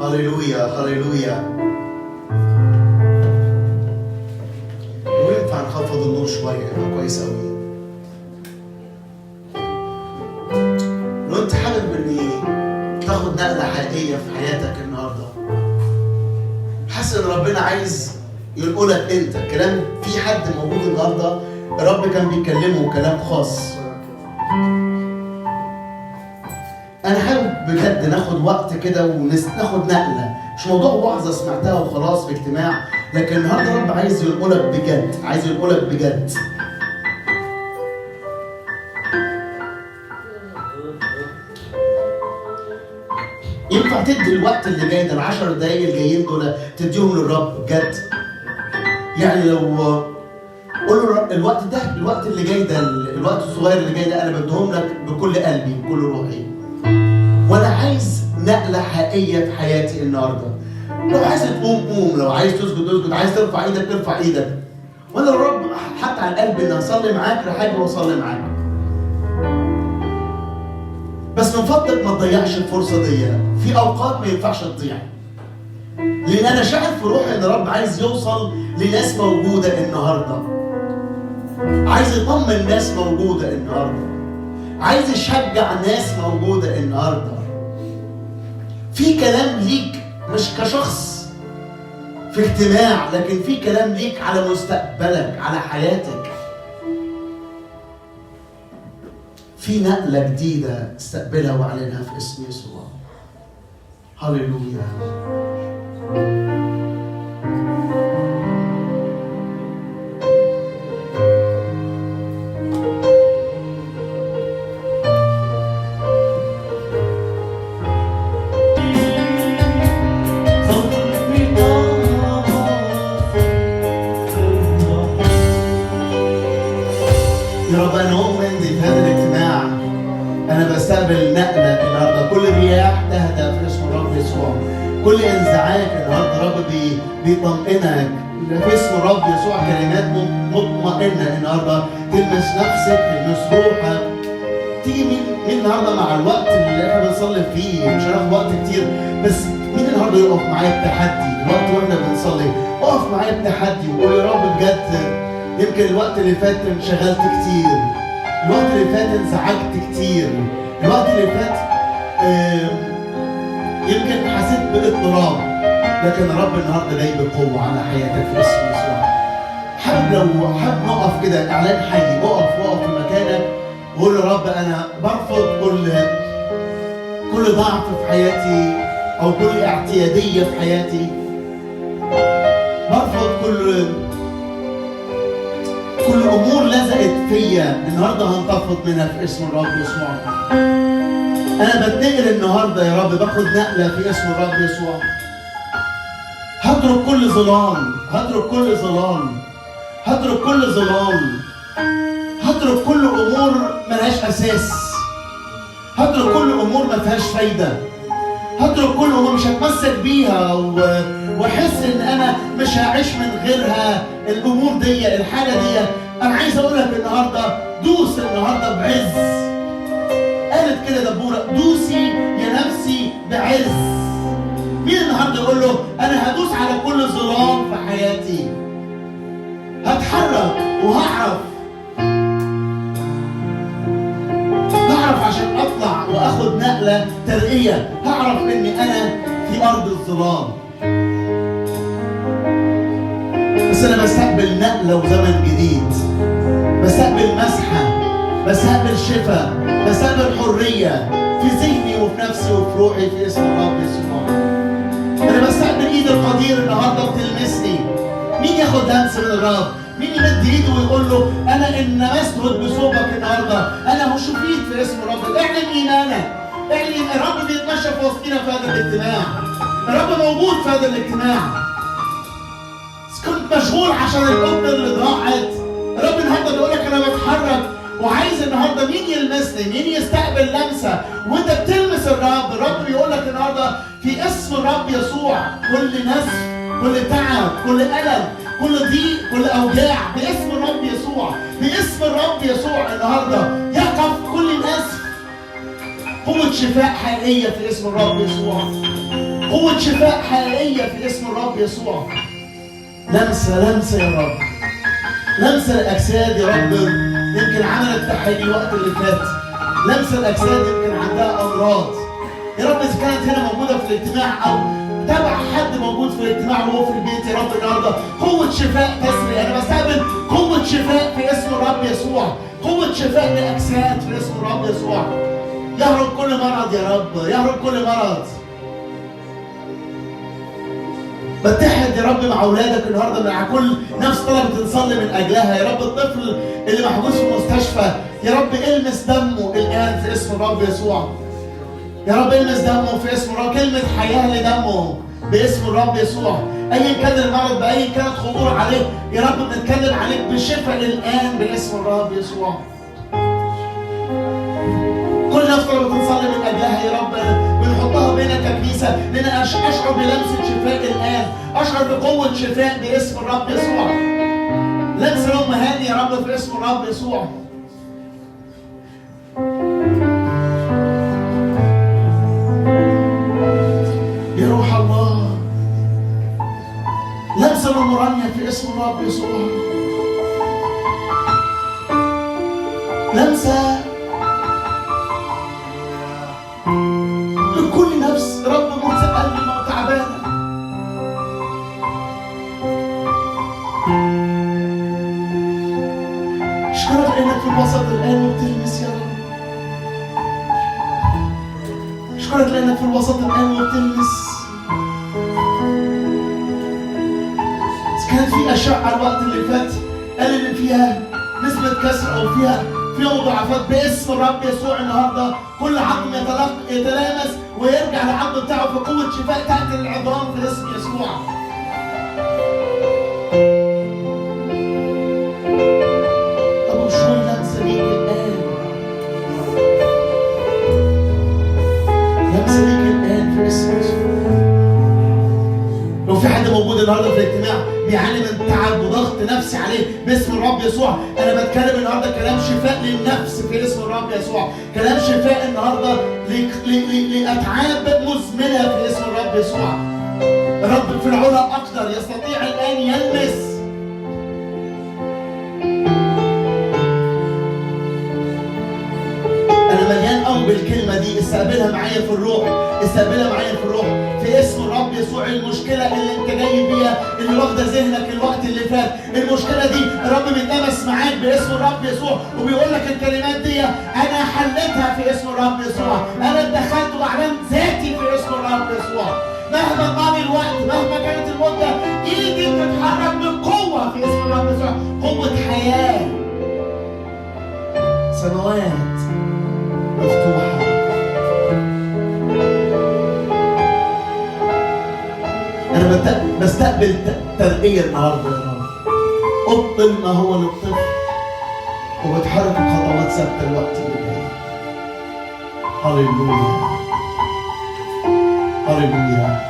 هللويا هللويا. وينفع نخفض النور شوية يبقى كويس أوي. لو أنت حابب إن تاخد نقلة حقيقية في حياتك النهاردة، حاسس إن ربنا عايز ينقلك أنت، كلام في حد موجود النهاردة الرب كان بيكلمه كلام خاص. أنا حابب بجد ناخد وقت كده وناخد نقلة، مش موضوع وعظة سمعتها وخلاص في اجتماع، لكن النهارده الرب عايز ينقلك بجد، عايز ينقلك بجد. ينفع تدي الوقت اللي جاي ده، 10 دقايق الجايين دول، تديهم للرب بجد. يعني لو قول له الوقت ده، الوقت اللي جاي ده، الوقت الصغير اللي جاي ده، أنا بديهم لك بكل قلبي بكل روحي، وانا عايز نقلة حقيقية في حياتي النهارده. لو عايز تقوم قوم، لو عايز تسجد اسجد، عايز ترفع ايدك ارفع ايدك. وانا الرب حط على القلب ان اصلي معاك، راح اجي واصلي معاك. بس من فضلك ما تضيعش الفرصة دي، في اوقات ما ينفعش تضيع. لان انا شاعر في روحي ان الرب عايز يوصل لناس موجودة النهارده. عايز يطمن ناس موجودة النهارده. عايز يشجع ناس موجودة النهارده. في كلام ليك مش كشخص في اجتماع، لكن في كلام ليك على مستقبلك، على حياتك. في نقلة جديدة استقبلها واعلنها في اسم يسوع. هللويا. نقلة النهارده، كل رياح تهدأ في اسم الرب يسوع، كل انزعاج النهارده الرب بيطمئنك في اسم الرب يسوع. كلمات مطمئنة النهارده تلمس نفسك، تلمس روحك. تيجي مين النهارده مع الوقت اللي احنا بنصلي فيه، مش هناخد وقت كتير، بس مين النهارده يقف معايا بتحدي الوقت واحنا بنصلي؟ اقف معايا بتحدي وقول يا رب بجد، يمكن الوقت اللي فات انشغلت كتير، الوقت اللي فات انزعجت كتير، الوقت اللي فات يمكن حسيت باضطراب، لكن الرب النهارده جاي بقوة على حياتك في اسم يسوع. حابب لو حابب نقف كده اعلان حي، اقف في مكانك وقول يا رب انا برفض كل ضعف في حياتي او كل اعتياديه في حياتي، برفض كل امور لزقت فيا، النهارده هنتفض منها في اسم الرب يسوع. انا بتنقل النهارده يا رب، باخد نقله في اسم الرب يسوع. هترك كل ظلام، هترك كل ظلام، هترك كل ظلام، هترك كل امور ملهاش اساس، هترك كل امور ما فيهاش فايده، هترك كل امور مش هتمسك بيها واحس ان انا مش هعيش من غيرها. الامور دي، الحالة دي، انا عايز اقول لك النهارده دوس النهارده بعز. قالت كده دبوره، دوسي يا نفسي بعز. مين النهارده يقول له انا هدوس على كل ظلام في حياتي، هتحرك وهعرف، هعرف عشان اطلع واخد نقله ترقيه، هعرف اني انا في ارض الظلام، بس انا بستقبل نقله وزمن جديد، بستقبل مسحه، بستقبل شفاء، بستقبل حرية في ذهني وفي نفسي وفي روحي في اسم الرب يسوع. انا بستقبل ايد القدير النهارده بتلمسني. مين ياخد لمسه من الرب؟ مين يمد ايده ويقول له انا ان مسجد بثوبك النهارده، انا هشفيت في اسم الرب. اعلن ايمانك، اعلن. الرب بيتمشى في وسطنا في هذا الاجتماع، الرب موجود في هذا الاجتماع. كنت مشغول عشان القطن اللي ضاعت، الرب النهارده بيقول لك انا بتحرك وعايز النهارده مين يلمسني، مين يستقبل لمسه. وانت بتلمس الرب، الرب بيقول لك النهارده في اسم الرب يسوع كل نزف، كل تعب، كل الم، كل ضيق، كل اوجاع، باسم الرب يسوع، باسم الرب يسوع النهارده يقف كل نزف. قوة شفاء حقيقية في اسم الرب يسوع. قوة شفاء حقيقية في اسم الرب يسوع. لمسة لمسة يا رب، لمسة الأجساد يا رب يمكن عملت تحاليل الوقت اللي فات، لمسة الأجساد يمكن عندها أمراض يا رب، إذا كانت هنا موجودة في الاجتماع أو تابع حد موجود في الاجتماع وهو في البيت يا رب النهارده قوة شفاء تسري. أنا بستقبل قوة شفاء في اسم الرب يسوع، قوة شفاء لأجساد في اسم الرب يسوع. يهرب كل مرض يا رب، يهرب كل مرض. بتحد يا رب مع اولادك النهارده، مع كل نفس طلبت نصلي من اجلها يا رب. الطفل اللي محجوز في المستشفى يا رب المس دمه الان في اسم الرب يسوع. يا رب المس دمه في اسم الرب، كلمة حياة لدمه باسم الرب يسوع. ايا كان المرض، باي كانت خطورة عليه يا رب بنتكلم عليك بشفاء الان باسم الرب يسوع. كل نفس طلبت نصلي من اجلها يا رب بنحطها بينك ككنيسة، لان اشعر بلمسه شفاء الان، اشعر بقوة شفاء باسم الرب يسوع. لمسه لام هاني يا رب في اسم الرب يسوع. يا روح الله، لمسه لام رانيا في اسم الرب يسوع. لمسه لكل نفس رب متألمة وتعبانة. اشكرك لأنك في الوسط الآن وبتلمس يا رب. اشكرك لأنك في الوسط الآن وبتلمس. إذا كانت في أشعة الوقت اللي فات قال إن فيها نسبة كسر أو فيها مضاعفات، باسم الرب يسوع النهارده كل عظم يتلامس ويرجع للعظم بتاعه في قوة شفاء تأتي للعظام في اسم يسوع. أبو شوي لمسة ليك الآن، لمسة ليك الآن في اسم يسوع. لو في حد موجود النهارده في الاجتماع بيعاني من تعب وضغط نفسي عليه باسم الرب يسوع، انا بتكلم النهارده كلام شفاء للنفس في اسم الرب يسوع، كلام شفاء النهارده لاتعاب مزمنة في اسم الرب يسوع. الرب في العلا اقدر، يستطيع الان يلمس. انا مليان قوي بالكلمة دي، استقبلها معايا في الروح، استقبلها معايا في الروح في اسم الرب يسوع. المشكلة اللي انت جاي بيها، اللي واخده ذهنك الوقت اللي فات، المشكلة دي الرب بيتلمس معاك باسم الرب يسوع وبيقول لك الكلمات دي انا حلتها في اسم الرب يسوع، انا اتدخلت واعلنت ذاتي في اسم الرب يسوع. مهما طال الوقت، مهما كانت المدة، ايدي بتتحرك بقوة في اسم الرب يسوع، قوة حياة، سماوات مفتوحة. أنا بستقبل ترقية النهارده يا رب. أبطل ما هو للطفل وبتحرك بخطوات ثابتة الوقت اللي جاي. هللويا، هللويا.